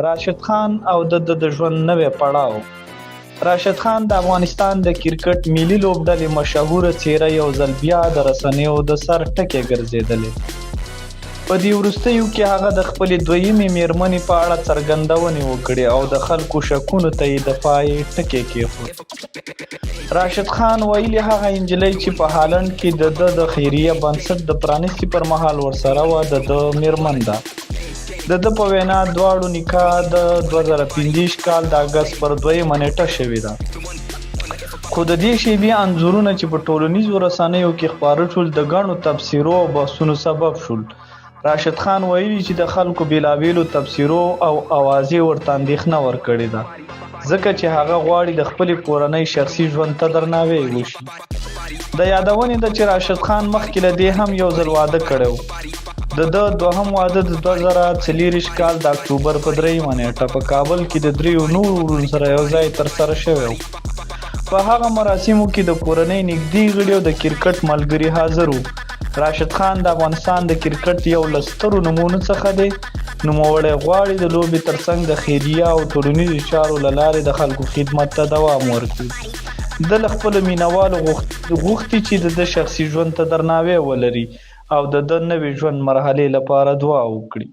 راشد خان او د ده د ژوند نوی پړاو. راشد خان د افغانستان د کرکټ ملي لوبډلې مشهوره څېره یو ځل بیا د رسنیو د سر ټکی ګرځېدلی. په دې وروستیو کې هغه د خپلې دویمې مېرمنې په اړه څرګندونې وکړې او د خلکو شکونو ته یې د پای ټکی کېښود. راشد خان ویلي، هغه نجلۍ چې په هالنډ کې د ده د خیریه بنسټ د پرانیستې پر مهال ورسره وه، د ده مېرمن ده. د ده په وینا، دواړو نکاح د 2025 کال د اګست پر دویمه نېټه شوې ده. خو د دې شېبې انځورونه چې په ټولنیزو رسنیو کې خپاره شول، د ګڼو تبصرو او بحثونو سبب شول. راشد خان ویلي چې د خلکو بېلابېلو تبصرو او اوازې ورته اندېښنه ورکړې ده، ځکه چې هغه غواړي د خپلې کورنۍ شخصي ژوند ته درناوی وشي. د یادونې ده چې راشد خان مخکې له دې هم یو ځل واده کړی و. د ده دوهم واده د 2024 کال د اکتوبر په درېیمه نېټه په کابل کې د دریو نورو وروڼو سره یو ځای ترسره شوی و. په هغه مراسمو کې د کورنۍ نږدې غړي او د کرکټ ملګري حاضر وو. راشد خان د افغانستان د کرکټ یو له سترو نومونو څخه دی. نوموړی غواړي د لوبې ترڅنګ د خیریه او ټولنیزو چارو له لارې د خلکو خدمت ته دوام ورکړي. ده له خپلو مینهوالو غوښتي چې د ده شخصي ژوند ته درناوی ولري او د ده نوې ژوند مرحلې لپاره دعا وکړي.